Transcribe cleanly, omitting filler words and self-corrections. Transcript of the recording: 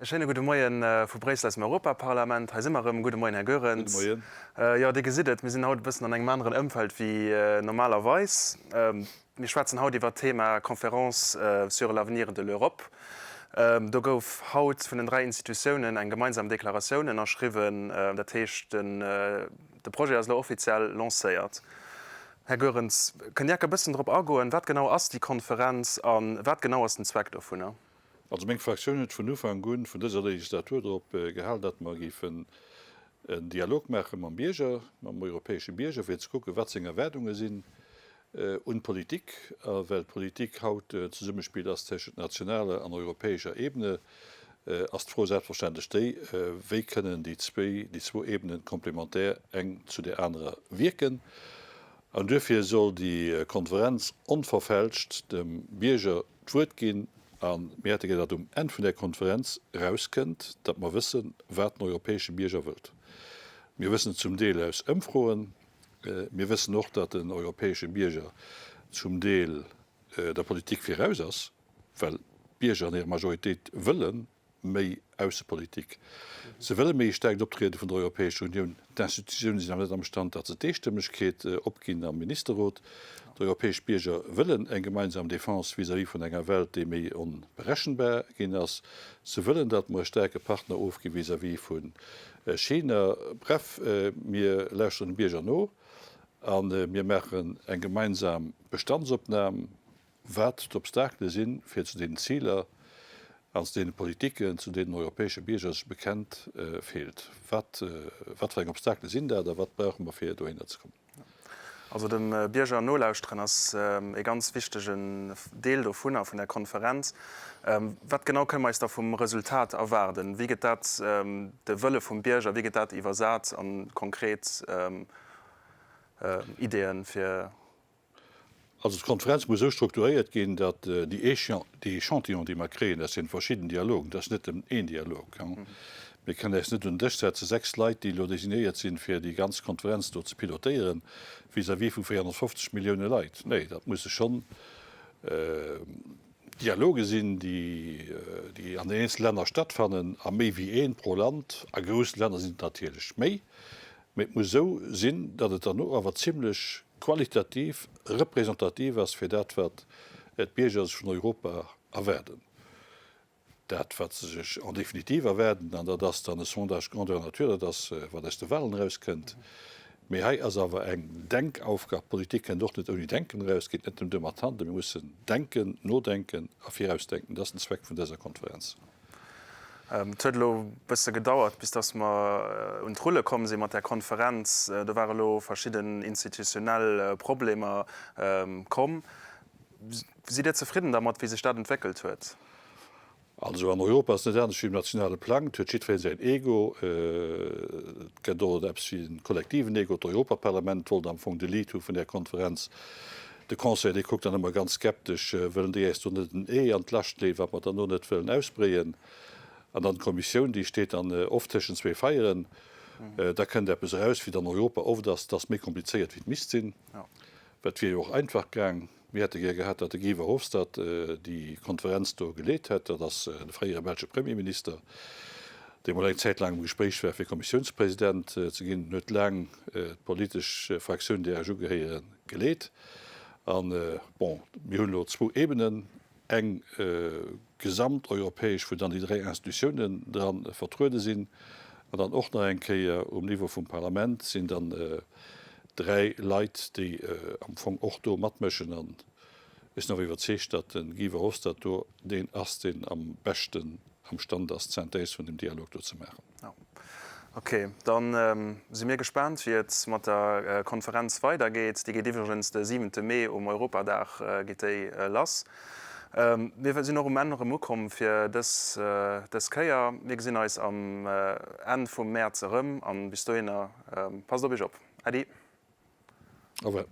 E schéine gudde Moien vu Bréissel aus dem Europaparlament. Hei si mer erëm. Gudde Moien, Här Goerens. Gudde Moien. Jo, Dir gesitt et, mir sinn haut e bëssen an engem aneren Ëmfeld wéi normalerweis. Mir schwätzen haut iwwert d'Thema Conférence sur l'avenir de l'Europe. Do gouf haut vun den 3 Institutiounen eng gemeinsam Deklaratioun ënnerschriwwen. Dat heescht, de Projet ass elo offiziell lancéiert. Här Goerens, kënnt Dir enk e bëssen drop agoen, wat genau ass déi Konferenz a wat genau ass den Zweck dovunner? Also meng Fraktioun huet vun Ufank un vun dëser Legislatur drop gehal, datt mer géifen en Dialog maache mam Bierger, mam europäesche Bierger, fir ze kucken, wat seng Erwaardunge sinn un d'Politik. A well d'Politik haut en Zesummespill ass tëschent nationaler an europäescher Ebene, ass d'Fro selbstverständlech déi, Wéi kënnen déi zwéi, déi zwou Ebenen komplementär eng zu där anerer wierken? An duerfir soll déi Konferenz onverfälscht dem Bierger d'Wuert ginn a mir hätte gär, datt um Enn vun där Konferenz erauskënnt, datt mer wëssen, wat den europäesche Bierger wëllt. Mir wëssen et zum Deel aus Ëmfroen. Mir wëssen och, datt den europäesche Bierger zum Deel der Politik viraus ass, well d'Bierger an hirer Majoritéit wëllen, méi Aussepolitik. Se wëlle méi e staarkt Optriede vun der Europäescher Unioun. D'Institutioune sinn awer net am Stand, datt se d'Eestëmmegkeet opginn am Ministerrot. D'europäesch Bierger wëllen eng gemeinsam Defense vis-à-vis vun enger Welt, déi méi onberechenbar ginn ass. Se wëllen, datt mer e staarke Partner ofgi vis-à-vis vu China. Bref, mir lauschteren de Bierger no a mir maachen eng gemeinsam Bestandsopnam. wat d'Obstakele sinn, fir zu deenen Ziler an zu deene Politiken, zu deenen den europäesche Bierger sech bekennt, feelt. Wat, wat fir eng Obstakele sinn dat a wat brauche mer, fir dohinner ze kommen? Also dem Bierger nolauschteren ass e ganz wichtegen Deel dovunner, vun der Konferenz. Wat genau kënne mer eis da vum Resultat erwaarden? Wéi gëtt dat, de Wëlle vum Bierger, wéi gëtt dat iwwersat a konkret Ideeën, fir Also d'Konferenz muss esou strukturéiert ginn, datt déi Échantillon, déi mer kréien aus deene verschidden Dialogen, dat ass net nëmmen een Dialog, mir kënnen äis net un den Dësch setzen, 6 Leit, déi elo designéiert sinn, fir déi ganz Konferenz do ze pilotéieren, vis-à-vis vu 450 Millioune Leit. Nee, dat musse schonn Dialoge sinn, déi an den eenzele Länner stattfannen, a méi wéi een pro Land. A grousse Länner sinn et natierlech méi. Mee et muss esou sinn, datt et derno awer zimlech qualitativ representativ ass fir dat, wat d'Bierger sech vun Europa erwaarden. Dat, wat se sech en définitive erwaarden, an dat ass dann e Sondage grandeur nature, dat ass, wat aus de Wahlen erauskënnt. Mee hei ass awer eng Denkaufgab. D'Politik kënnt och net ouni Denken eraus, geet net nëmmen duer mat Handelen. Mir mussen denken, nodenken a virausdenken. Dat ass den Zweck vun dëser Konferenz. Et huet elo e bësse gedauert, bis dass mer un d'Rulle komm si mat där Konferenz. Do ware elo verschidden institutionell Problemer komm. Sidd Dir zefridden dermat, wéi sech dat entwéckelt huet? Also an Europa ass et net anescht wéi um nationale Plang. Et huet jiddweree säin Ego. Et gëtt och eppes wéi e kollektiven Ego. D'Europaparlament wollt am Fong de Lead hu vun där Konferenz. De Conseil, dee kuckt dann ëmmer ganz skeptesch, wëllen déi äis do net en Ee an d'Lascht leeën, wat mer dann no net wëllen ausbréien. An dann d'Kommissioun, déi steet dann oft tëschent zwee Feieren. Da kënnt eppes eraus, wéi dann Europa oft ass, et ass méi komplizéiert, wéi et misst sinn. Well et wier jo och einfach gaang. Mir hätte gär gehat, datt de Guy Verhofstadt déi Konferenz do geleet hätt. Dat ass de fréiere belsche Premierminister, dee mol eng Zäit laang am Gespréich war, fir Kommissiounspresident ze ginn. En huet laang d'politesch Fraktioun, där ech ugehéieren, geleet. An, bon, mir hunn elo zwou Ebenen, eng gesamteuropäesch, wou dann déi dräi Institutiounen dra vertruede sinn, an dann och nach eng Kéier um Niveau vum Parlament sinn dann dräi Leit, déi am Fong och do matmëschen. An ech sinn awer iwwerzeegt, datt de Guy Verhofstadt do deen ass, deen am beschten am Stand ass, d'Synthèse vun dem Dialog do ze maachen. Ok, da si mir gespaant, wéi et mat der Konferenz weidergeet. Déi geet iwwregens de siwente Mee um Europadag geet déi lass. Mir sinn och um Enn erëm ukomm fir dës dës Kéier. Mir gesinn eis am Enn vum Mäerz erëm an bis dohinner passt op iech op. Äddi. Au revoir.